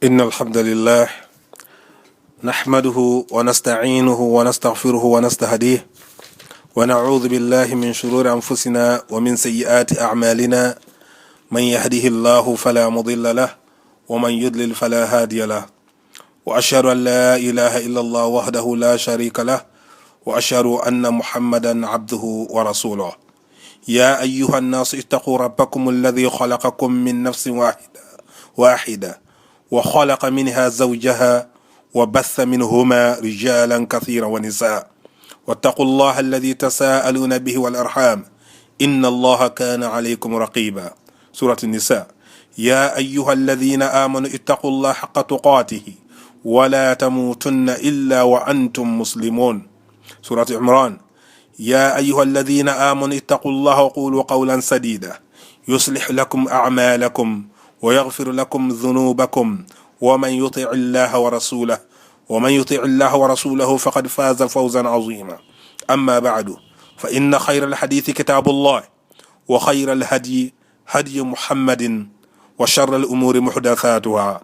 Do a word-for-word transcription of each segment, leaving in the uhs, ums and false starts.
إن الحمد لله نحمده ونستعينه ونستغفره ونستهديه، ونعوذ بالله من شرور أنفسنا ومن سيئات أعمالنا. من يهده الله فلا مضل له، ومن يضلل فلا هادي له. وأشهد أن لا إله إلا الله وحده لا شريك له، وأشهد أن محمدا عبده ورسوله. يا أيها الناس اتقوا ربكم الذي خلقكم من نفس واحدة، واحدة، وخلق منها زوجها، وبث منهما رجالا كثيرا ونساء، واتقوا الله الذي تساءلون به والأرحام، إن الله كان عليكم رقيبا. سورة النساء. يا أيها الذين آمنوا اتقوا الله حق تقاته ولا تموتن إلا وأنتم مسلمون. سورة عمران. يا أيها الذين آمنوا اتقوا الله وقولوا قولا سديدا يصلح لكم أعمالكم ويغفر لكم ذنوبكم ومن يطع الله ورسوله، ومن يطع الله ورسوله فقد فاز فوزا عظيما. أما بعد، فإن خير الحديث كتاب الله، وخير الهدي هدي محمد، وشر الأمور محدثاتها،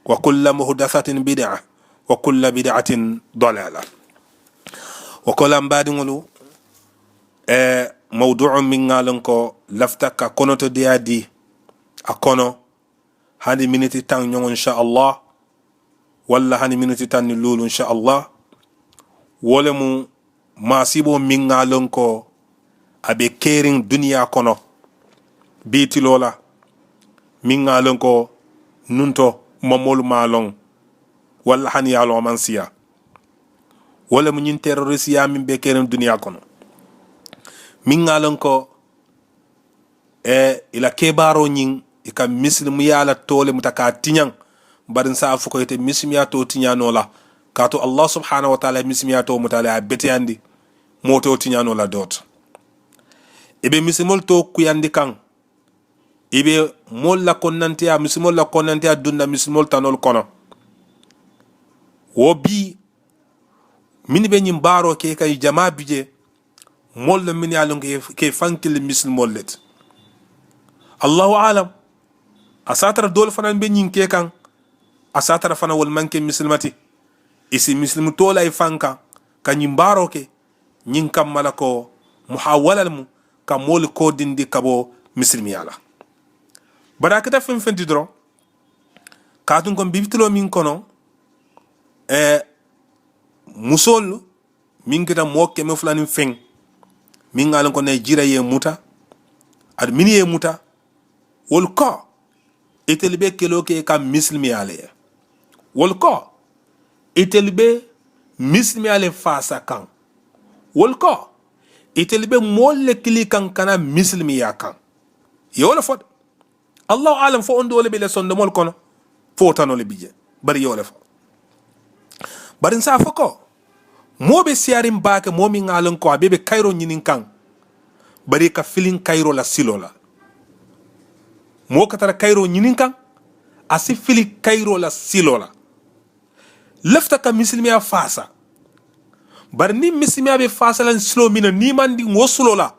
وكل محدثة بدعة، وكل بدعة ضلالة. Wo kola, m baadiŋolu, e, mawduuŋ meŋ ŋa a loŋ ko lafita ka konotodeyaa dii a kono, hani miniti taŋ ñoŋo, insha Allah, walla hani miniti taŋ ni luulu, insha Allah. Wo le mu maasiboo meŋ ŋa a loŋ ko a be keriŋ duniyaa kono bii tiloo la, meŋ ŋa a loŋ ko nunto mamoolu maŋ a loŋ, walla hani ye a loŋ a maŋ siyaa. Wo le mu ñiŋ terorisiyaa meŋ be keriŋ duniyaa kono, meŋ ŋa a loŋ ko, e, i la kebaaroo ñiŋ, i ka misilimuyaa la too le muta ka a tiñaŋ. Bari n se a fo ko ite misilimuyaa too tiñaa noo la, kaatu Allah subhanahu wa taala ye misilimuyaa too muta le, a ye a beteyandi moo too tiñaa noo la doo to. I be misilimoolu too kuyandi kaŋ, i be moolu la konnanteyaa, misilimoolu la konnanteyaa duŋ na misilimoolu tanoolu kono. Wo bii, mennu be ñiŋ baaroo ke kaŋ, i jamaa bi jee, moolu le mennu ye a loŋ ko i ka i faŋ kili misilimoolu le ti. Allahu alam, a se a tara doolu fanaa be ñiŋ ke kaŋ, a se a tara fanaa wolu maŋ ke misilima ti. I si misilimu too la i faŋ kaŋ ka ñiŋ baaroo ke, ñiŋ kamma la ko muhawala le mu, ka moolu koodindi ka bo misilimiyaa la. Bari a keta feŋ feŋ ti doroŋ, kaatu n ko mbi tiloo meŋ kono, e, musoolu meŋ keta moo keme fula niŋ feŋ, meŋ ŋa a loŋ ko nigeria ye i muta, aduŋ mennu ye i muta, wolu ko itelu be keloo ke kaŋ misilimiyaa le ye. Wolu ko itelu be misilimiyaa le faasa kaŋ. Wolu ko itelu be moolu le kili kaŋ kana misilimiyaa kaŋ. I ye wo le fo de. Allahu alam, fo wondi wo le be i la sondomoolu kono, fo wo tanoo le bi jee. Bari i ye wo le fo. Bari n se a fo ko moo be siyaariŋ baake, moo meŋ ŋa a loŋ ko a bee be kayiroo ñiniŋ kaŋ, bari i ka filiŋ kayiroo la siloo la. Moo ka tara kayiroo ñiniŋ kaŋ, a si fili kayiroo la siloo la. Lafita ka misilimiyaa faasa. Bari niŋ misilimiyaa be faasa la siloo meŋ na, niŋ i maŋ diŋ wo siloo la,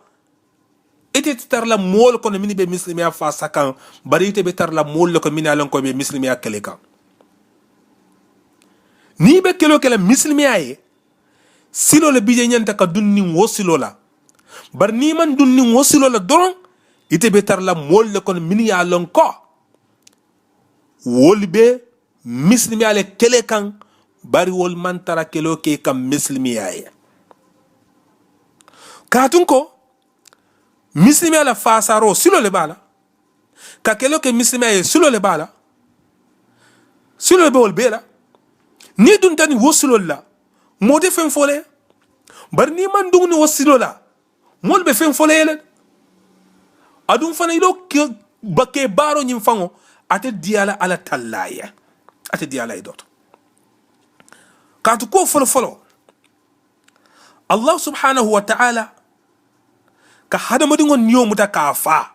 ite te tara la moolu kono mennu be misilimiyaa faasa kaŋ, bari ite be tara la moolu le kono mennu ye a loŋ ko i be misilimiyaa kele kaŋ. Niŋ i be keloo ke la misilimiyaa ye, siloo le bi jee i ñanta ka duŋ niŋ wo siloo la. Bari niŋ i maŋ duŋ niŋ wo siloo la doroŋ, ite be tara la moolu le kono mennu ye a loŋ ko wolu be misilimiyaa le kele kaŋ, bari wolu maŋ tara keloo ke kaŋ misilimiyaa ye. Kaatu n ko misilimiyaa la faasaaroo siloo le be a la, ka keloo ke misilimiyaa ye siloo le be a la. Siloo le be wolu bee la. Niŋ i dunta niŋ wo siloolu la, moo te feŋ fo la i ye. Bari niŋ i maŋ duŋ niŋ wo siloo la, moolu be feŋ fo la i ye le. Aduŋ fanaa i la wo ke baaroo ñiŋ faŋo, a te diyaa la alla tallaa ye. A te diyaa la i doo to. Kaatu kuwo folofoloo, allahu subhanahu wa taala ka hadamadiŋo niyo muta ka a faa.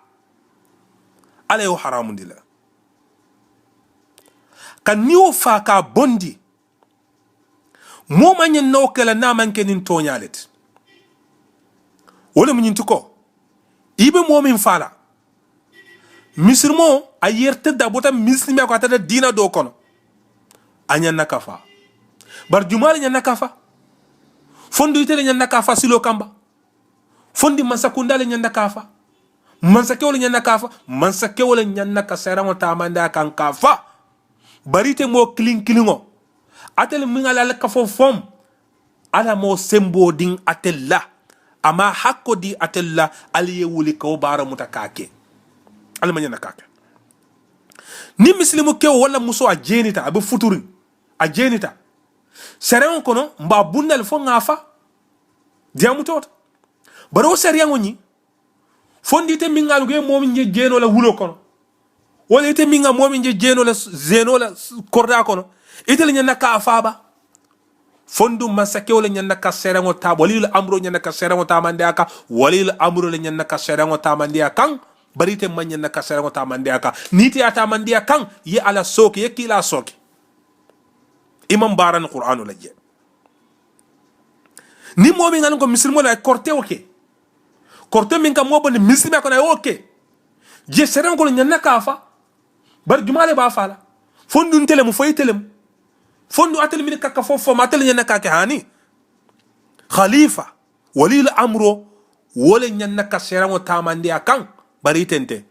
Alla ye wo haraamundi le. Ka niyo faa ka a bondi, moo maŋ ñaŋ na wo ke la niŋ a maŋ ke niŋ tooñaa le ti. Wo le mu ñiŋ ti ko i be moo meŋ faa la, misirimoo a yerita daa bota misilimiyaa ko a tara diina doo kono. A ñaŋ na ka a faa. Bari jumaa le ñaŋ na ka a faa. Fondi ite le ñaŋ na ka a faa siloo kamba. Fondi mansakundaa le ñaŋ na ka a faa. Mansakewo le ñaŋ na ka a faa. Mansakewo le ñaŋ na ka seeraŋo taamandi a kaŋ ka a faa. Bari ite moo kiliŋ kiliŋo, ate le meŋ a la a la kafoo foŋ, alla moo semboo diŋ ate la. A maŋ a hakkoo dii ate la. Ali ye wuli ka wo baara muta ka a ke. Ali maŋ ñaŋ na ka a ke. Niŋ misilimu kewo walla musoo a jeenita a be futuriŋ, a jeenita sereŋo kono mbe a bunda le fo ŋa a faa. Diyaamu toota. Bari wo sariyaŋo ñiŋ fondi ite meŋ ŋa a loŋ ko i ye moo meŋ je jeenoo la wuloo kono, walla ite meŋ ŋa moo meŋ je jeenoo la zeenoo la koridaa kono, ite le ñaŋ na ka a faa ba? Fondu mansakewo le ñaŋ na ka sereŋo taa waliyul amuro ñaŋ na ka sereŋo taamandi a kaŋ. Waliyul amuro le ñaŋ na ka sereŋo taamandi a kaŋ. Bari ite maŋ ñaŋ na ka sereŋo taamandi a kaŋ. Niŋ ite ye a taamandi a kaŋ i ye alla sooki i ye kiilaa sooki. I maŋ baarani quraanoo la jee. Niŋ moo meŋ ŋa a loŋ ko misilimo le a ye koritewo ke, korite meŋ ka moo bondi misilimiyaa kono a ye wo ke. Jee sereŋo kono ñaŋ na ka a faa. Bari jumaa le be a faa la? Fonduŋ nte le mu fo ite le mu. Fonduŋ ate le mini ka kafoo fo ma ate le ñaŋ na ka a ke haani. Haliifa, waliyul amuro, wo le ñaŋ na ka sereŋo taamandi a kaŋ. Bari ite nte.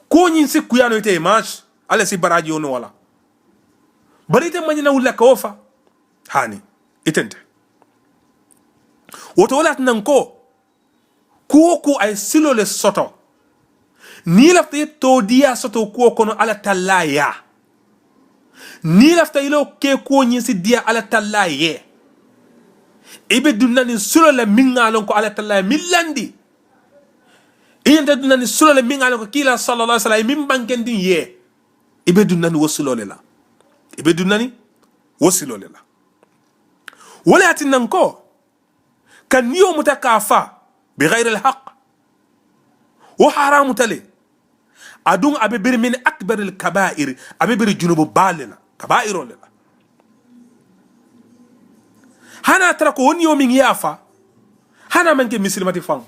Kuwo ñiŋ si kuyaa noo ite ye maasi alla si baraaji wo noo walla. Bari ite maŋ ñaŋ na wuli la ka wo faa. Haani ite nte. Wo to wo le ye a tinna n ko, kuu wo kuu a ye siloo le soto. Niŋ i lafita i ye toodiyaa soto kuwo kono alla tallaa yaa. Niŋ i lafita i la wo ke kuwo ñiŋ si diyaa alla tallaa ye. I be duŋ na niŋ siloo le meŋ ŋa a loŋ ko alla tallaa ye meŋ landi. I ñanta duŋ na niŋ siloo le meŋ ŋa a loŋ ko kiilaa sallallaahu alayhi wasallam ye meŋ bankendiŋ ye. I be duŋ na niŋ wo siloo le la. I be duŋ na niŋ wo siloo le la. Wo le ye a tinna n ko, ka niyo muta ka a faa, bi gayiri alhaq, wo haraamuta le. Aduŋ a be biri min akbari alkabairi, a be biri junubu baa le la, kabairoo le la. Hani a tara ko wo niyo meŋ ye a faa, hani a maŋ ke misilima ti faŋ.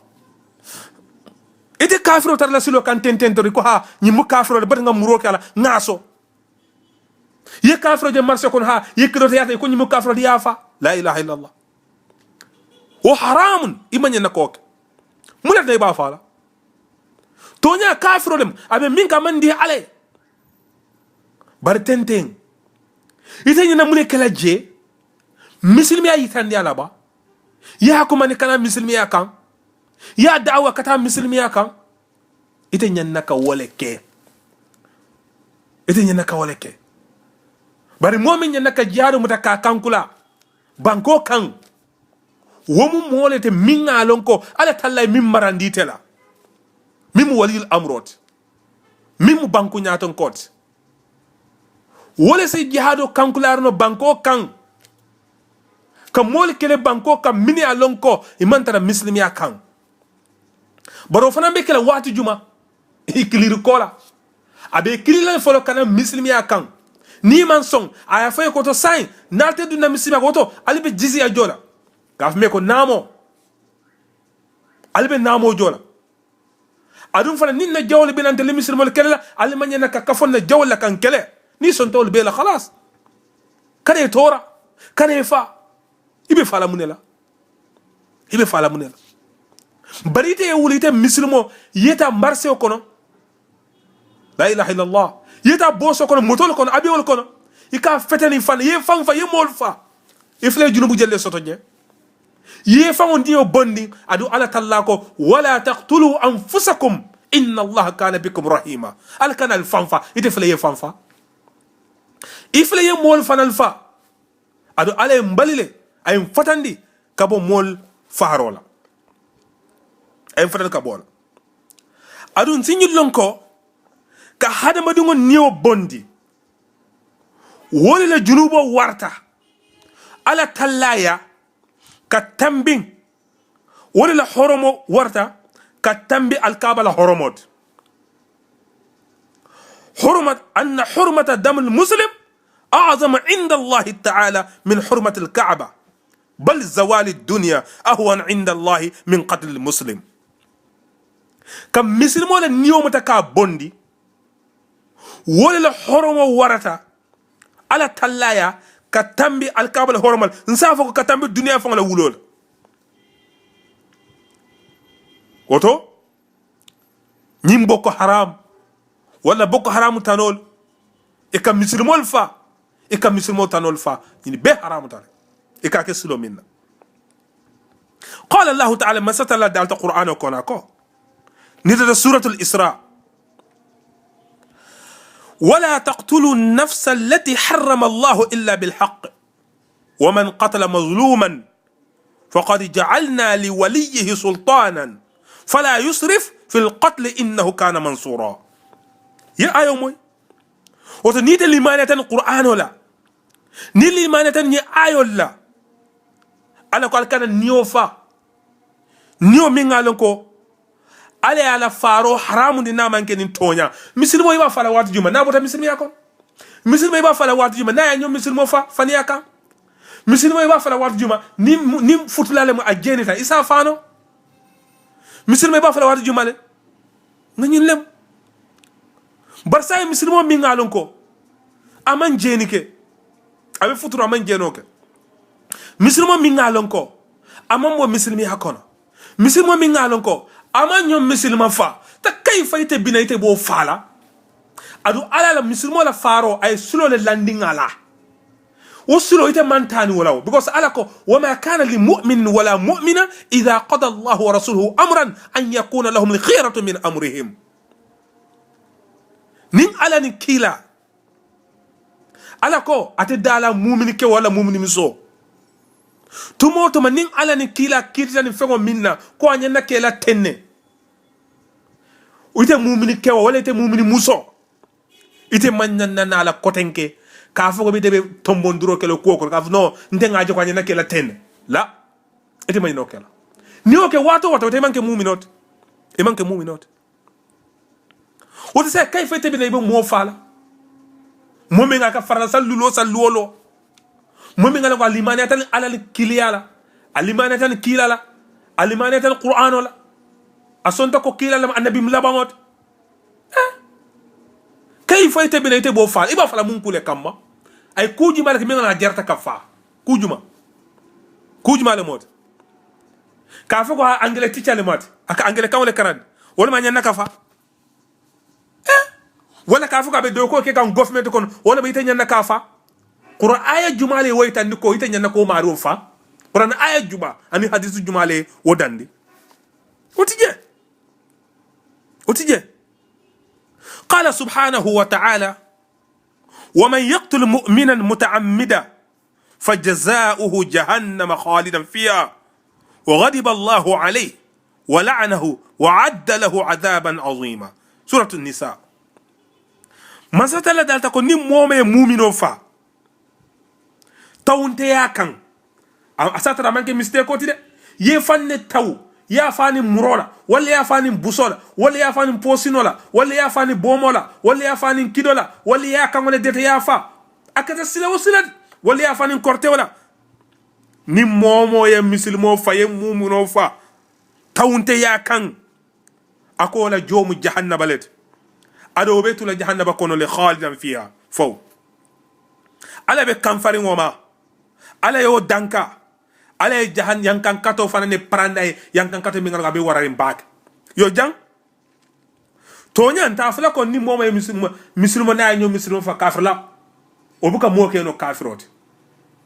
Ite kaafiroo tara la siloo kaŋ tententori ko haa, ñiŋ mu kaafiroo le bati ŋa muroo ke a la ŋa a so. I ye kaafiroo je marisee kono haa, i ye kidoo te yaata i ko ñiŋ mu kaafiroo le i ye a faa. Laa ilaha illallah. Wo haraamun. I maŋ ñaŋ na ka wo ke. Muŋ ne ti na i be a faa la? Tooñaa kaafiroo le mu a be meŋ ka a maŋ dii alla ye. Bari tenteŋ, ite ñaŋ na muŋ ne ke la jee? Misilimiyaa yitandi a la ba? I ye a kumandi ka naa misilimiyaa kaŋ. I ye a daawa ka taa misilimiyaa kaŋ. Ite ñaŋ na ka wo le ke. Ite ñaŋ na ka wo le ke. Bari moo meŋ ñaŋ na ka jihaadoo muta ka a kankula bankoo kaŋ, wo mu moo le ti meŋ ŋa a loŋ ko alla tallaa ye meŋ marandi ite la, meŋ mu waliyul amuroo ti, meŋ mu banku ñaatonkoo ti. Wo le si jihaadoo kankulaari noo bankoo kaŋ, ka moolu kele bankoo kaŋ mennu ye a loŋ ko i maŋ tara misilimiyaa kaŋ. Bari wo fanaa be ke la waati juma? I kiliiri koo la. A be i kiliiri la le foloo ka naa misilimiyaa kaŋ. Niŋ i maŋ soŋ a ye a fo i ye ko to saayiŋ niŋ ali te duŋ na misilimiyaa kaŋ wo to ali be jisiya joo la. Ka a fo mee ko naamoo, ali be naamoo joo la. Aduŋ fanaa niŋ n na jawoolu be naŋ nte le misilimoolu kele la, ali maŋ ñaŋ na ka kafoo n na jawoolu la ka n kele. Niŋ i sonta wolu bee la halaasi. Kana i toora, kana i faa. I be faa la muŋ ne la? I be faa la muŋ ne la? Bari ite ye wuli ite misilimoo i ye taa marisewo kono, laa ilaha illallah, i ye taa boosoo kono motoolu kono abiyewolu kono, i ka a feteni i faŋ na i ye i faŋ faa i ye moolu faa. I fele ye junubu jelu le soto jee. I ye i faŋo niyo bondi. Aduŋ alla tallaa ko, wala taktulu anfusakum, inna allaha kana bikum rahima. Alla kana ali faŋ faa. Ite fele ye i faŋ faa. I fele ye moolu fanalu faa. Aduŋ alla ye m bali le, a ye m fatandi ka bo moolu faaroo la. A ye m fatandi ka bo wo la. Aduŋ n si ñiŋ loŋ ko, ka hadamadiŋo niyo bondi, wo le la junuboo warata alla tallaa yaa ka tambiŋ. Wo le la horomoo warata ka tambi alkaaba la horomoo ti. Hurumat anna hurmata damil muslim azamu inda allahi taala min hurmati alkaaba, bal zawali duniya ahwan inda allahi min katli almuslim. Ka misilimoo la niyo muta ka a bondi, wo le la horomoo warata Alla tallaayaa ka tambi alikaaba la horomal n se a fo ko ka tambi duniyaa faŋo la wuloo la. Wo to ñiŋ boko haram walla boko haramu tanoolu i ka misilimoolu faa i ka misilimoolu tanoolu faa ñini bee haramu tanu i ka a ke siloo meŋ na. Qala allahu taala masatalla dalta qur'ano kona ko nitata suratul isra. Wala taqtulu nafsa allati harrama allahu illa bilhaq wa man qatala mazluman faqad ja'alna li waliyihi sultanan fala yusrif fi lqatli innahu kana mansura. Ye ayo moy woto ni te limaniyata ni qur'ano la ni limaniyata ni ayol la. Alla ko ali kana niyo fa niyo meŋ ŋa loŋ ko alla ye a la faaroo haraamundi niŋ a maŋ ke niŋ tooñaa. Misilimo i be a faa la waati juma niŋ a bota misilimiyaa kono? Misilimo i be a faa la waati juma niŋ a ye a ñoŋ misilimo fa faniyaa kaŋ? Misilimo i be a faa la waati juma niŋ niŋ futulaa le mu a jeenita i se a faanoo? Misilimo i be a faa la waati juma le ŋa ñiŋ lemu. Bari saayiŋ misilimoo meŋ ŋa a loŋ ko a maŋ jeeni ke a be futuro a maŋ jeenoo ke. Misilimoo meŋ ŋa a loŋ ko a maŋ bo misilimiyaa kono. Misilimoo meŋ ŋa a loŋ ko a maŋ ñoŋ misilima faa ta kayifa ite bina ite be wo faa la. Aduŋ alla la misilimoo la faaroo a ye siloo le landiŋ a la. Wo siloo ite maŋ taa niŋ wo la wo because alla ko wama kana li muminin wala mumina idha qada allahu wa rasuluhu amran an yakuna lahum lkhiyaratu min amrihim. Niŋ alla niŋ kiilaa alla ko ate daala mumini kewo walla mumini musoo tumoo tuma niŋ alla niŋ kiilaa kiitita niŋ feŋo meŋ na ko a ñaŋ na ke i la teŋ ne. Ite mumini kewo walla ite mumini musoo ite maŋ ñaŋ na naa la kotenke ka a fo ko ite be tombonduroo ke la kuwo kono ka a fo noo nte ŋa a je ko a ñaŋ na ke i la teŋ ne. La ite maŋ ñinoo ke la niŋ wo ke waatoo waata wo te i maŋ ke muminoo ti. I maŋ ke muminoo ti. Wo ti saayiŋ kayifa ite bi na i be moo faa la moo meŋ a ka farala sallu loo sallu wo loo moo meŋ a la ko a limaaniyata niŋ alla niŋ kiliyaa la a limaaniyata niŋ kiilaa la a limaaniyata niŋ quraanoo la a sonta ko kiilaa la annabi mu labaŋo ti. Kayifa ite bi na ite be wo faa la i be a faa la muŋ kuu le kamma? A ye kuu jumaa le ke meŋ a naa jarata ka faa kuu jumaa kuu jumaa le moo ti. Ka a fo ko a angele ticca le moo ti a ka angele kaŋo le karandi wo le maa ñaŋ na ka faa. Walla ka a fo ko a be dookuwo ke kaŋ gofimenti kono wo le maa ite ñaŋ na ka faa. Kuraani aaya jumaa le ye wo yitandi ko ite ñaŋ na ka wo maariwo faa? Kuraani aaya jumaa aniŋ hadiisu jumaa le ye wo dandi? Wo ti jee. Wo ti jee. Qala subhanahu wa taala wa man yaktul muminan mutaammida fa jazauhu jahannama khalidan fiha wa gadiba allahu alayhi wa laanahu wa adda lahu adaban azima. Suratu nisa. Mansatalla dalta ko niŋ moo ma ye muuminoo faa tawunteyaa kaŋ a se a tara a maŋ ke misiteekoo ti de. I ye i faŋ ne tawu i ye a faa niŋ muroo la walla i ye a faa niŋ busoo la walla i ye a faa niŋ poosinoo la walla i ye a faa niŋ boomoo la walla i ye a faa niŋ kidoo la walla i ye a kaŋo le dete i ye a faa. A keta sila wo sila ti walla i ye a faa niŋ koritewo la. Niŋ moo wo moo ye misilimoo faa i ye muuminoo faa tawunteyaa kaŋ a ko wo la joo mu jahannaba le ti. Aduŋ wo be tu la jahannaba kono le khalidan fiha fo alla be kamfariŋo ma. Alla ye wo danka alla ye jahan yankankatoo fanaŋ ne parandi a ye yankankatoo meŋ a be warariŋ baake. Yo jaŋ tooñaa nte a fo la ko niŋ moo ma ye misilimo niŋ a ye ñoo misilimo fa kafiri la wo buka moo ke noo kafiroo ti.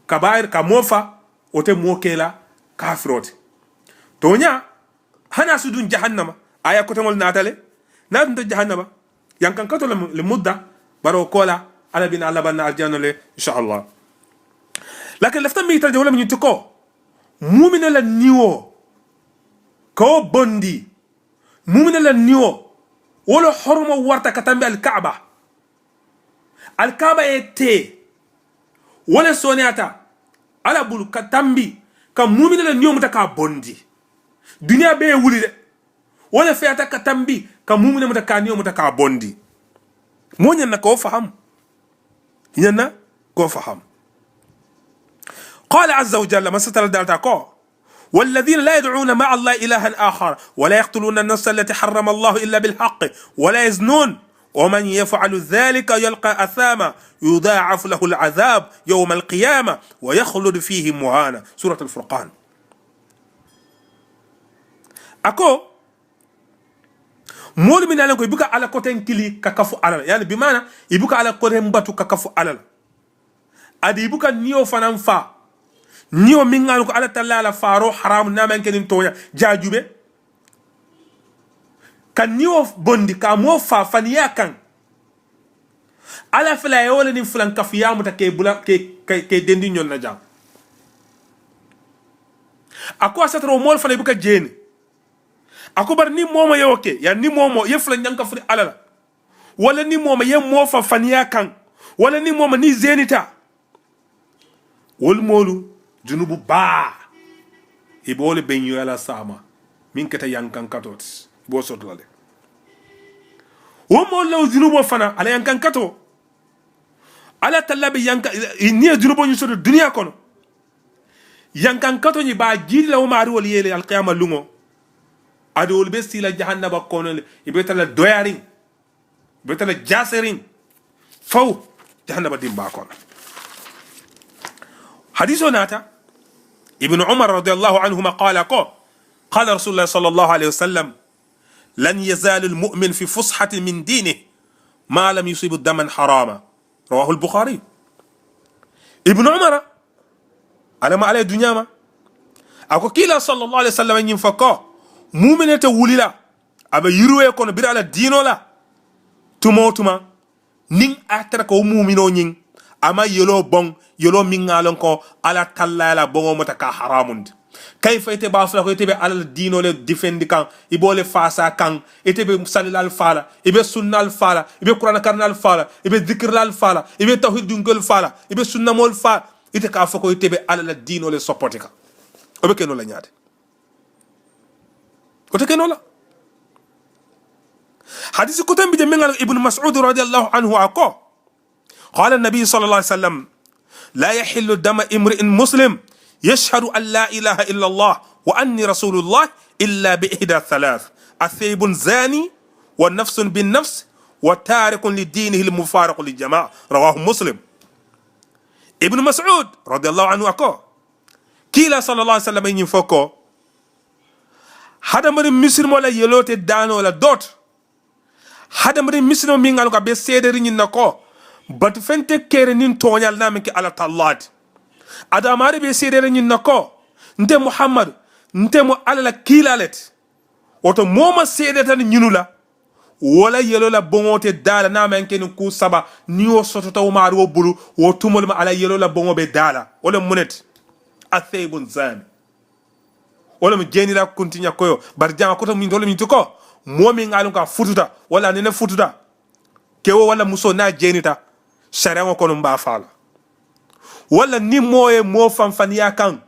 Ka baayiri ka moo fa wo te moo ke la kafiroo ti. Tooñaa hani a si duŋ jahannama. Aaya koteŋolu naata le niŋ a dunta jahannama yankankatoo le mudda. Bari wo koolaa alla bi naa labaŋ na arijana le. Insha allah. Lakin lafita miŋ yita je wo le mu ñiŋ ti ko muumina la niwo ka wo bondi. Muumina la niwo wo le horomo warata ka tambi alikaaba. Alikaaba ye tee wo le sooneyaata alla bulu ka tambi ka muumina la niwo muta ka a bondi. Duniyaa bee ye wuli le wo le feyaata ka tambi ka muumina muta ka a niwo muta ka a bondi. Moo ñaŋ na ka wo fahamu. Ñaŋ na ka wo fahamu. Qala azza wa jalla mansatalla dalta ko walladina la yadcuuna maa allahi ilahan akhar wala yaktuluuna annafsa allati harrama allahu illa bilhaq wala yaznun ومن يفعل ذلك يلق أثاما يضاعف له العذاب يوم القيامة ويخلد فيه مهانا. سورة الفرقان. A ko, moolu mennu ye a loŋ ko i buka alla koteŋ kili ka kafu alla la, yaani bi maana i buka alla koteŋ batu ka kafu alla la. Aduŋ i buka niyo fanaŋ faa, niyo meŋ ŋa a loŋ ko alla tallaa la faaroo haraamu naŋ a maŋ ke niŋ tooñaa jaajube. Ka niyo bondi ka a moo faa faniyaa kaŋ. Alla fele a ye wo le niŋ fulaŋ kafuyaa muta ka i bula ka i dendiŋ ñoŋ na jaŋ. A ko a satara wo moolu fanaŋ i buka jeeni. A ko bari niŋ moo wo moo ye wo ke, yaani niŋ moo wo moo i ye fulaŋ ñaŋ kafuri alla la, walla niŋ moo wo moo i ye moo faa faniyaa kaŋ, walla niŋ moo wo moo niŋ i zeenita, wolu moolu junubu baa i be wo le beñoyaa la saama meŋ keta yankankatoo ti, i be wo soto la le. Wo moolu la wo junuboo fanaa a la yankankatoo, alla tallaa be yanka niŋ i ye junuboo ñiŋ soto duniyaa kono, yankankatoo ñiŋ i be a jiidi la wo maariwolu ye le alikiyaama luŋo. Aduŋ wolu be sii la jahannaba kono le, i be tara la doyaariŋ, i be tara la jaaseriŋ faw jahannaba dimbaa kono. Hadiisoo naata, ibnu umar radiyallahu anhuma qaala ko, qaala rasulullahi sallallahu alayhi wa sallam, lan yazaalu almu'min fi fushatin min diinihi ma lam yusibu daman haraama. Rawaahu albuxaari. Ibnu umara, alla ma alla ye duñaa ma, a ko kiilaa sallallahu alayhi wa sallam ñiŋ fo ko, muuminoo te wuli la a be yiriwee kono biri a la diinoo la tuma wo tuma, niŋ a ye a tara ko wo muuminoo ñiŋ a maŋ yeloo boŋ, yeloo meŋ ŋa a loŋ ko alla tallaa ye a la boŋo muta ka a haraamundi. Kayifa ite be a fo la ko ite be alla la diinoo le difendi kaŋ, i be wo le faasaa kaŋ, ite be salilaalu faa la, i be sunnaalu faa la, i be kuraana karinaalu faa la, i be zikirilaalu faa la, i be tawhiidi junkeelu faa la, i be sunnamoolu faa la, ite ka a fo ko ite be alla la diinoo le sopooti kaŋ? Wo be ke noo la ñaadi? Wo te ke noo la. Hadiisi koteŋ bi je meŋ ŋa la ibnu masuudi radiyallahu anhu a ko, qaala annabiyu sallallahu alayhi wa sallam, laa yaxillu damu imri'in muslim yashhadu an laa ilaaha illa allah wa anni rasuulullah illa bi ihdaa thalaas, athayyibu zaani, wa nafsun bin nafs, wa taarikun li diinihi almufaariqu lil jamaa. Rawaahu muslim. Ibnu masuud radiyallahu anhu a ko, kiilaa sallallahu alayhi wa sallam ye ñiŋ fo ko, hadamadiŋ misilimoo la yeloo te daanoo la doo to, hadamadiŋ misilimoo meŋ ŋa a loŋ ko a be seederiŋ ñiŋ na ko batu feŋ te keeriŋ niŋ tooñaa la niŋ a maŋ ke alla tallaa ti. Aduŋ a maarii be seederiŋ ñiŋ na ko nte muhammadu, nte mu alla la kiilaa le ti. Wo to moo wo moo seedeeta ñinnu la, wo la yeloo la boŋo te daa la niŋ a maŋ ke niŋ kuu saba, niŋ wo sotota wo maarii wo bulu, wo tumoo le mu a la yeloo la boŋo be daa la. Wo le mu muŋ ne ti? Athayyibu zaani. Wo le mu jeenilaa kuntiña koyoo. Bari jaŋ a koto mu ñiŋ ti, wo le mu ñiŋ ti ko moo meŋ ŋa a loŋ ko a fututa walla a nene fututa, kewoo walla musoo niŋ a jeenita, sariyaŋo kono m be a faa la. Walla niŋ moo ye moo fanfaniyaa kaŋ,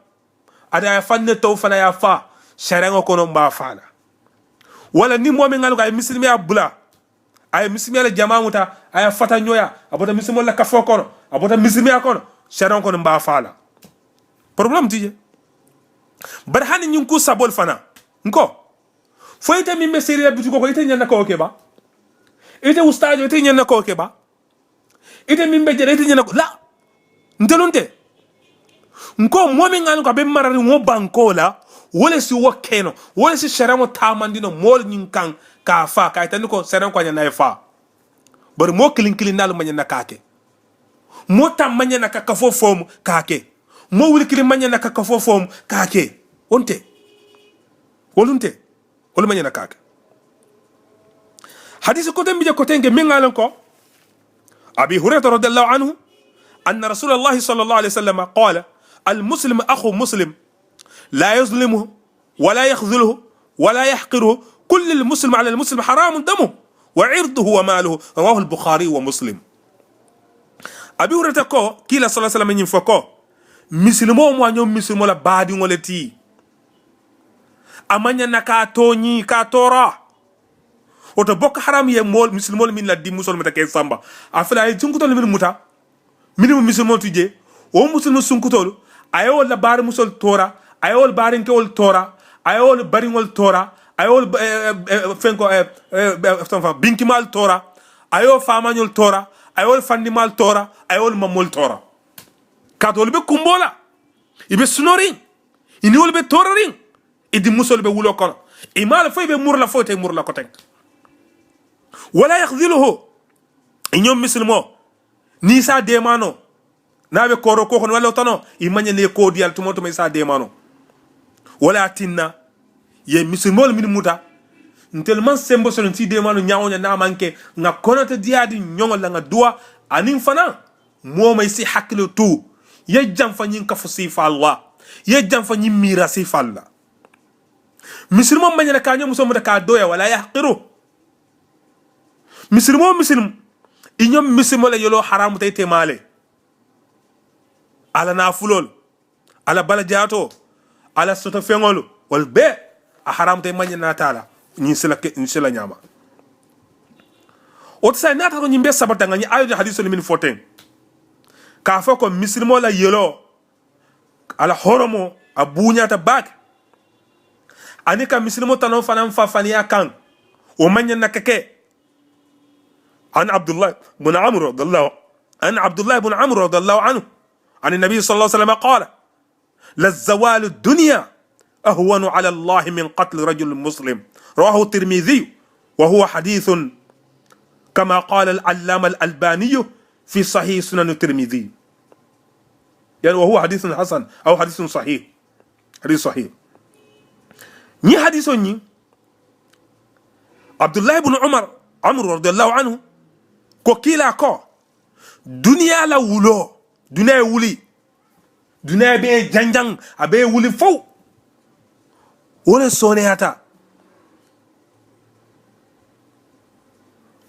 aduŋ a ye a faŋ ne towu fanaa ye a faa, sariyaŋo kono m be a faa la. Walla niŋ moo meŋ ŋa a loŋ ko a ye misilimeyaa bula, a ye misilimeyaa la jamaa muta, a ye a fata ñooyaa, a bota misilimoolu la kafoo kono, a bota misilimeyaa kono, sariyaŋo kono m be a faa la. Porobuleemu ti jee. Bari hani ñiŋ kuu saboolu fanaa, n ko, fo ite meŋ be seeri la bitikoo kono ite ñaŋ na ka wo ke baa? Ite usitaajoo ite ñaŋ na ka wo ke baa? Ite meŋ be je la ite ñaŋ na ka wo ke baa? Ntelu nte, n ko moo meŋ ŋa a loŋ ko a be marariŋ wo bankoo la, wo le si wo ke noo, wo le si sariyaŋo taamandi noo moolu ñiŋ kaŋ, ka a faa ka a yitandi ko sariyaŋo ko a ñaŋ na a ye faa. Bari moo kiliŋ kiliŋ naalu maŋ ñaŋ na ka a ke. Moo taŋ maŋ ñaŋ na ka kafoo foomu ka a ke. Moo wuli kiliŋ maŋ ñaŋ na ka kafoo foomu ka a ke. Wo nte, wolu nte, wolu maŋ ñaŋ na ka a ke. Hadiisi koteŋ bi je koteŋ ke meŋ ŋa a loŋ ko abi hurayrata radiyallahu anhu, anna rasuulallahi sallallahu alayhi wa sallam qaala, almuslimu axu muslim, laa yazlimuhu, wala yaxzuluhu, wala yaxqiruhu, kullu almuslimi ala almuslimi haraamun damuhu wa irduhu wa maaluhu. Rawaahu albuxaari wa muslim. Abi hurayrata ko kiilaa sallallahu alayhi wa sallam ñiŋ fo ko, misilimoo mu a ñoŋ misilimoo la baadiŋo le ti. A maŋ ñaŋ na ka a tooñi ka a toora. Wo to boko haramu ye moolu misilimoolu mennu la dimmusoolu muta ka i samba, a fele a ye sunkutoolu mennu muta, mennu mu misilimoolu ti jee, wo musilimu sunkutoolu, a ye wolu la baarimusoolu toora, a ye wolu baarinkewolu toora, a ye wolu bariŋolu toora, a ye wolu fenkoo, binkimaalu toora, A ye wo faamañolu toora, a ye wolu fandimaalu toora, a ye wolu mamoolu toora. Kaatu wolu be kumboo la, i be sunoriŋ, i niŋ wolu be toororiŋ, i dimmusoolu be wuloo kono. I maa la fo i be muru la fo i te muru la koteŋ. Wala yaxdiluhu, i ñoŋ misilimoo, niŋ i se a deemaanoo, niŋ a be kooroo kuwo kono walla wo tanoo, i maŋ ñaŋ na i ye kuwo dii a la tumoo tuma i se a deemaanoo. Wala a tinna, i ye misilimoolu mennu muta, ntelu maŋ sembo soto nti i deemaanoo ñaa wo ñaa niŋ a maŋ ke ŋà konote diyaadi ñoŋo la ŋà duwa. Aniŋ fanaa moo ma i si i hakiloo tuu, i ye jamfa ñiŋ kafu siifaalu la, i ye jamfa ñiŋ miira siifaalu la. Misilimoolu maŋ ñaŋ na ka a ñoŋ musoo muta ka a dooyaa wala a ye a hakiru. Misilimoo misilimu, i ñoŋ misilimoo la yeloo haraamuta i te maa le. A la naafuloolu, a la balajaatoo, a la sotofeŋolu, wolu bee a haraamuta i maŋ ñaŋ na a taa la. Ñiŋ sila ke ñiŋ sila ñaama. Wo ti saayiŋ niŋ a tara ko ñiŋ bee sabata ŋà ñiŋ aayoo ti hadiisoolu mennu fo teŋ, ka a fo ko misilimoo la yeloo, a la horomoo a buuñaata baake. Aniŋ ka misilimoo tanoo fanaa faa faniyaa kaŋ, wo maŋ ñaŋ na ka ke. An abdullahi bun amru radiyallahu an abdullahi bun amru radiyallahu anhu, an nabi sallallahu alayhi wa sallam qaala, la zawalu dunya ahwanu ala allahi min qatli rajulin muslim. Rawahu tirmidi wa huwa hadithun kama qaala al allama al albaniyu fi sahih sunan tirmidi. Yaani wa huwa hadithun hasan aw hadithun sahih. Hadith sahih. Ñiŋ hadisoo ñiŋ, abdullahi bun umar, amru radiyallahu anhu, ko kiilaa ko, duniyaa la wuloo, duniyaa ye wuli, duniyaa be janjaŋ, a be wuli fow. Wo le sooneyaata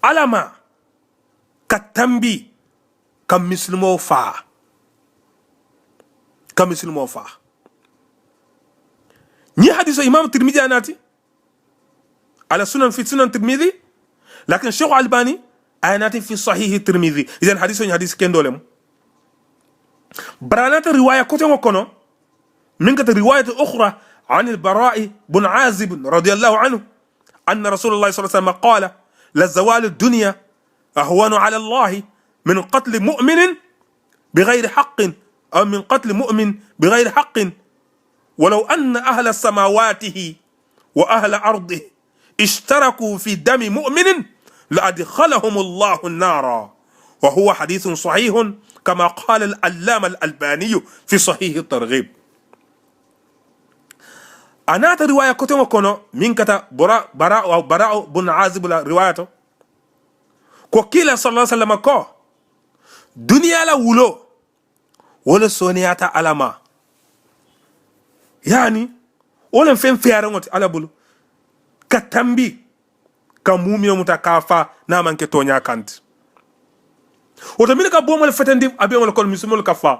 alla ma ka tambi ka misilimoo faa. Ka misilimoo faa. Ñiŋ hadiisoo imaamu tirmidi a naati a la sunan fi sunan tirmidi. Lakin sheikhu albani a ye naati fi sahihi tirmidi. Idan hadiisoo ñiŋ hadiisi kendoo le mu. Bari a naata riwaaya koteŋo kono, meŋ keta riwaayatu ukhra an albara'i bun azib radiyallahu anhu, anna rasulallahi sallallahu alayhi wasallam qala, la zawalu dunya ahwanu ala allahi min qatli muminin bigayri haqqin, aw min qatli mumin bigayri haqqin, walaw anna ahla samawatihi wa ahla ardihi ishtaraku fi dami muminin la adkhalahum allahu nara. Wa huwa hadithun sahihun kama qala al allama al albaniyu fi sahihi targhib. A naata riwaaya koteŋo kono meŋ keta bara bara bara bun azibu la riwaaya to, ko kiila sallallahu alaihi wasallam ko, duniyaa la wuloo, wo le sooneyaata alla ma. Yaani wo le feŋ feyaariŋo ti alla bulu, ka tambi ka muuminoo muta ka a faa niŋ a maŋ ke tooñaa kaŋ ti. Wo to mennu ka boomoo le fetendi a beŋo le kono misilimoolu ka faa.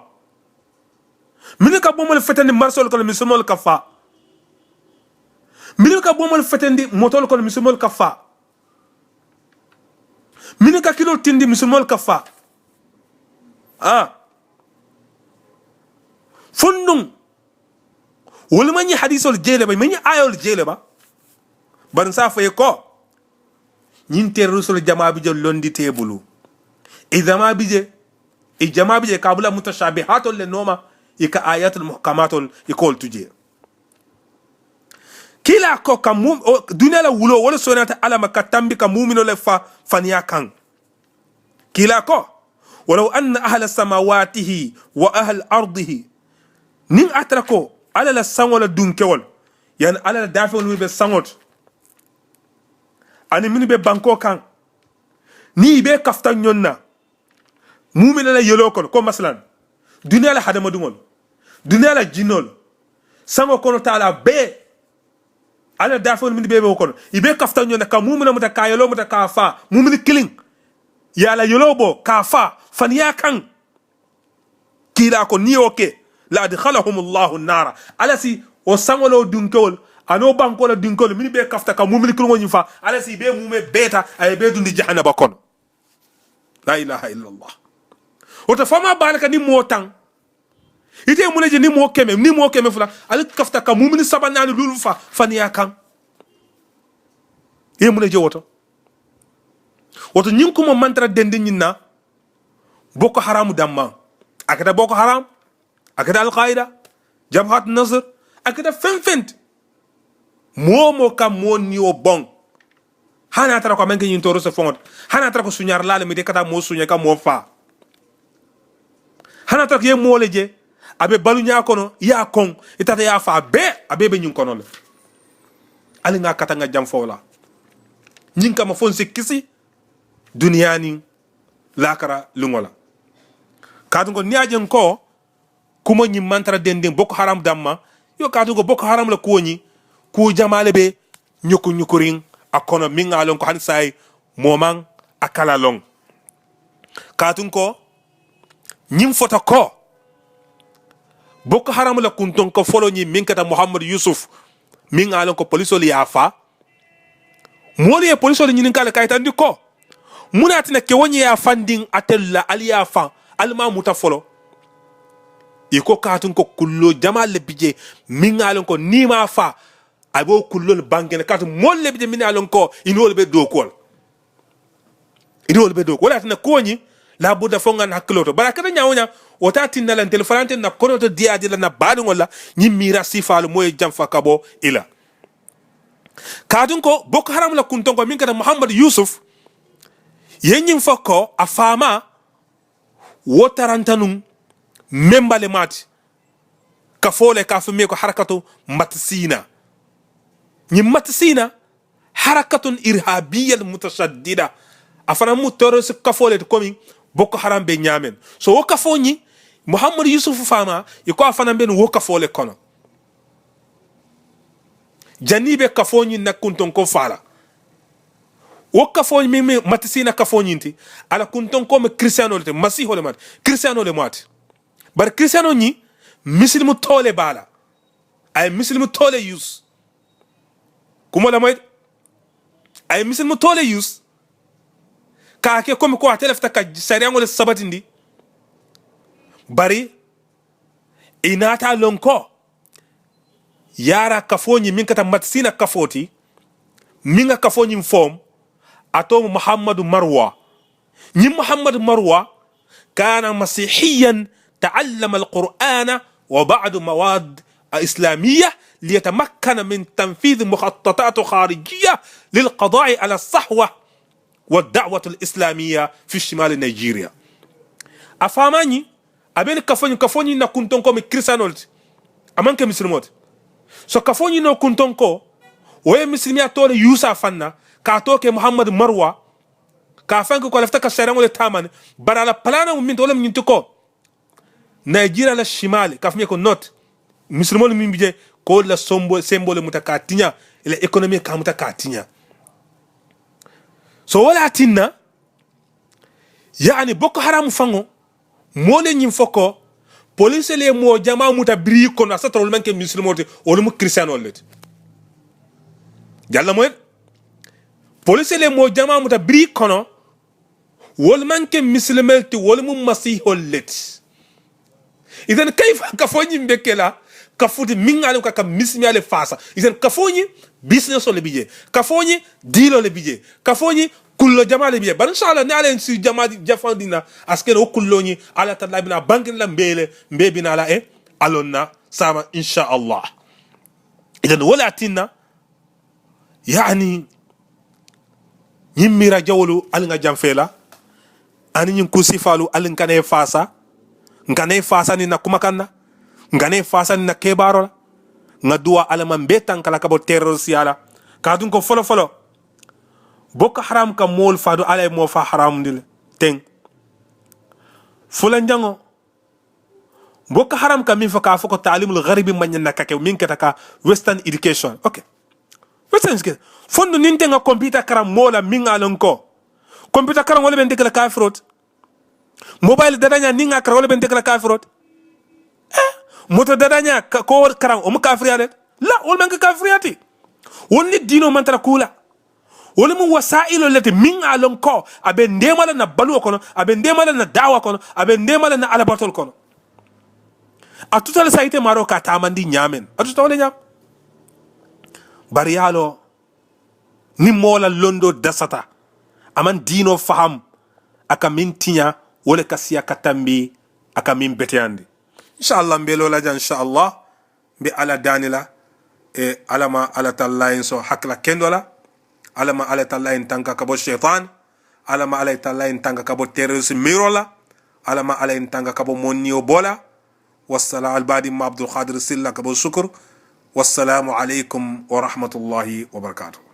Mennu ka boomoo le fetendi marisoo le kono misilimoolu ka faa. Mennu ka boomoo le fetendi motoo le kono misilimoolu ka faa. Mennu ka kiloolu tindi misilimoolu ka faa. Aa, funduŋ wolu maŋ ñiŋ hadiisoolu jee le ba i maŋ ñiŋ aayoolu jee le ba. Bari n se a fo i ye ko, ñiŋ terorisoolu jamaa bi je londi te i bulu. I jamaa bi je, i jamaa bi je ka a bula mutashabihaatoolu le nooma, i ka aayaatul muhkamaatoolu i ka wolu tu jee. Kiilaa ko ka mu duniyaa la wuloo wo le sooneyaata alla ma ka tambi ka muuminoo le fa faniyaa kaŋ. Kiilaa ko, walaw anna ahla samawatihi wa ahla ardihi, niŋ a tara ko alla la saŋo la dunkewolu, yaani alla la daafeŋolu minnu be saŋo to aniŋ minnu be bankoo kaŋ, niŋ i bee kafuta ñoŋ na muuminoo la yeloo kono ko masalan, duniyaa la hadamadiŋolu, duniyaa la jinnoolu, saŋo kono taa la bee, alla la daafeŋolu minnu bee be wo kono, i bee kafuta ñoŋ na ka muumina muta ka a yeloo muta ka a faa muumini kiliŋ, i ye a la yeloo bo ka a faa faniyaa kaŋ. Kiilaa ko niŋ i ye wo ke, la adkhalahum allahu naara, alla si wo saŋo la wo dunkewolu aniŋ wo bankoo la dunkewolu minnu bee kafuta ka muumini kiliŋo ñiŋ faa, alla si i bee muumee bee taa a ye i bee dundi jahannaba kono. La ilaha illallah. Wo to fo maa baa le ka niŋ moo taŋ, ite ye muŋ ne je niŋ moo keme niŋ moo keme fula ali kafuta ka muumini saba naani luulu fa faniyaa kaŋ. I ye muŋ ne je wo to? Wo to ñiŋ kumoo maŋ tara dendiŋ ñiŋ na. Boko haramu dammaŋ, a keta boko haram, a keta alkayida, jabhat nasir, a keta feŋ feŋ ti. Moo wo moo ka moo niyo boŋ, hani a tara ko a maŋ ke ñiŋ tooro se foŋo ti, hani a tara ko suñaari laa le mu ite ka taa moo suña i ka moo faa, hani a tara ko i ye moo le je a be baluñaa kono i ye a koŋ, i taata i ye a faa bee, a bee be ñiŋ kono le. Ali ŋa a kata ŋa jamfoo la ñiŋ kamma fo n si kisi duniyaa niŋ laakara luŋo la. Kaatu ko niŋ a je n ko kumo ñiŋ maŋ tara dendiŋ boko haram damma, yo kaatu ko boko haram la kuwo ñiŋ, kuu jamaa le be ñuku ñukuriŋ a kono meŋ ŋa a loŋ ko hani saayi moo maŋ a kala loŋ. Kaatu ko ñiŋ fota ko boko haram la kuntoŋ ko foloo ñiŋ meŋ keta muhammadu yusuf, meŋ ŋa a loŋ ko polisoolu ye a faa. Moolu ye polisoolu ñininkaa le ka a yitandi ko muŋ ne a ti na kewo ñiŋ ye a fandiŋ atelu la ali ye a faŋ, ali maŋ a muta foloo. I ko kaatu ko kulloo jamaa le bi jee meŋ ŋa a loŋ ko niŋ i maŋ a faa a be wo kulloolu bankene kaatu moolu le bi jee meŋ ye a loŋ ko i niŋ wolu be dookuwo la. I niŋ wolu be dookuwo la a ti na kuwo ñiŋ laabudda fo ŋa na hakkiloo to bari a keta ñaa wo ñaa. Wo te a tinna la ntelu fanaa nte na konoto diyaadi la na baadiŋolu la ñiŋ miira siifaalu moo ye jamfa ka bo i la. Kaatu ko boko haram la kuntoŋ ko meŋ keta muhammadu yusuf ye ñiŋ fo ko a faamaa wo taranta nuŋ memba le maati. Kafoo le ka a fo meŋ ye ko harakatu matisiina. Ñiŋ matisiina harakatun irhabiya almutasaddida. A fanaŋ mu terorisi kafoo le ti komi boko haram be ñaameŋ. So wo kafoo ñiŋ muhammadu yusufu faamaa i ko a fanaŋ be nuŋ wo kafoo le kono. Janniŋ i be kafoo ñiŋ na kuntonkoo faa la wo kafoo meŋ meŋ matisiina kafoo ñiŋ ti. A la kuntonkoo mu kiristiyanoo le ti masiihoo le mu a ti. Kiristiyanoo le mu a ti. Bari kiristiyanoo ñiŋ misilimu too le be a la. A ye misilimu too le yuusu kumo lamoyi de. A ye misilimu too le yuusu ka a ke komi ko ate lafita ka sariyaŋo le sabatindi. Bari i naata a loŋ ko yaara kafoo ñiŋ meŋ kata matisiina kafoo ti meŋ ŋa kafoo ñiŋ foom a too mu muhammadu marwa. Ñiŋ muhammadu marwa kana masihiyan ta'allama alqur'ana wa ba'du mawad islamiya liyatamakkana min tanfidhi mukhattatat kharijiya lilqada'i ala sahwa wa da'wat alislamiya fi shimali nigeria. A faamaa ñiŋ a be ni kafoo ñiŋ kafoo ñiŋ na kuntonkoo mu kiristiyanoo le ti. A maŋ ke misilimoo ti. So kafoo ñiŋ noo kuntonkoo wo ye misilimiyaa too le yuusu a faŋ na ka a too ke muhammadu marwa ka a faŋ ke ko a lafita ka sariyaŋo le taamani. Bari a la palaanoo mu minti wo le mu ñiŋ ti ko nigeria la simali ka a fo miŋ ye ko not misilimoolu meŋ bi je ko wolu la semboo le muta ka a tiñaa. I la ekonomii ka a muta ka a tiñaa. So wo le ye a tinna yaani boko haramu faŋo moolu ye ñiŋ fo ko poliseelu ye moo jamaa muta birii kono a satara wolu maŋ ke misilimoolu ti. Wolu mu kiristiyanoo le ti. Jalla moyi poliseelu ye moo jamaa muta birii kono wolu maŋ ke misilimelu ti wolu mu masiihoolu le ti. Idan kayifa kafoo ñiŋ be ke la kafu ti meŋ ŋa a loŋ ko a ka misilimiyaa le faasa. Idan kafoo ñiŋ bisinesoo le bi jee kafoo ñiŋ diiloo le bi jee kafoo ñiŋ kulloo jamaa le bi jee bari insa allah niŋ alla ye n sii jamaa jafandi na a si ke no wo kulloo ñiŋ alla talla a bi naa bankini la mbee le mbee bi naa la e a loŋ na saama insa allah. Idan wo le a tinna yaani ñiŋ miira jawolu ali ŋa jamfee la aniŋ ñiŋ kuu sifaalu ali ŋ kana ye faasa. Ŋ kana ye faasa niŋ na kumakaŋ na ŋ kana ye faasa niŋ na keebaaroo la. Ŋa duwaa alla maŋ bee tankala ka bo teeroo siyaa la. Kaatu n ko folofoloo boko haramu ka moolu faa duŋ alla ye moo faa haramundi le teŋ. Fulanjaŋo boko haramu ka meŋ fo ka a fo ko taalimul garibi maŋ ñaŋ na ka ke meŋ keta ka western education ok. Western education. Fondu niŋ te ŋa kompita karaŋ moo la meŋ ŋa a loŋ ko kompita karaŋ wo le be nte ke la kafiroo ti. Mobayili dadañaa niŋ ŋa a karaŋ wo le be nte ke la kafiroo ti. Moto dadañaa ko wo karaŋ wo mu kafiriyaa le ti. La wo le maŋ ke kafiriyaa ti. Wo ni diinoo maŋ tara kuu la. Wo le mu wasaayiloo le ti meŋ ŋa a loŋ ko a be ndeema la na baluwo kono a be ndeema la na daawa kono a be ndeema la na alabatoolu kono. A tuta le saayite maaroo ka a taamandi ñaameŋ a tuta wo le ñaama. Bari ye a loŋ niŋ moo la londoo dasata A maŋ diinoo fahamu. A ka meŋ tiñaa wo le ka siyaa ka tambi a ka meŋ beteyandi. Insa allah mbe loo la jaŋ insa allah. Mbe alla daani la. Alla ma alla tallaayi n soŋ hakkila kendoo la. Alla ma alla tallaayi n tanka ka bo seetaani. Alla ma alla tallaayi n tanka ka bo terorisi miiroo la. Alla ma alla n tanka ka bo monniyo boo la. Wassalaamu albaadi ma abdulkadiri silla ka bo sukur. Wassalaamu aleykum wa rahmatullahi wa barakaatu.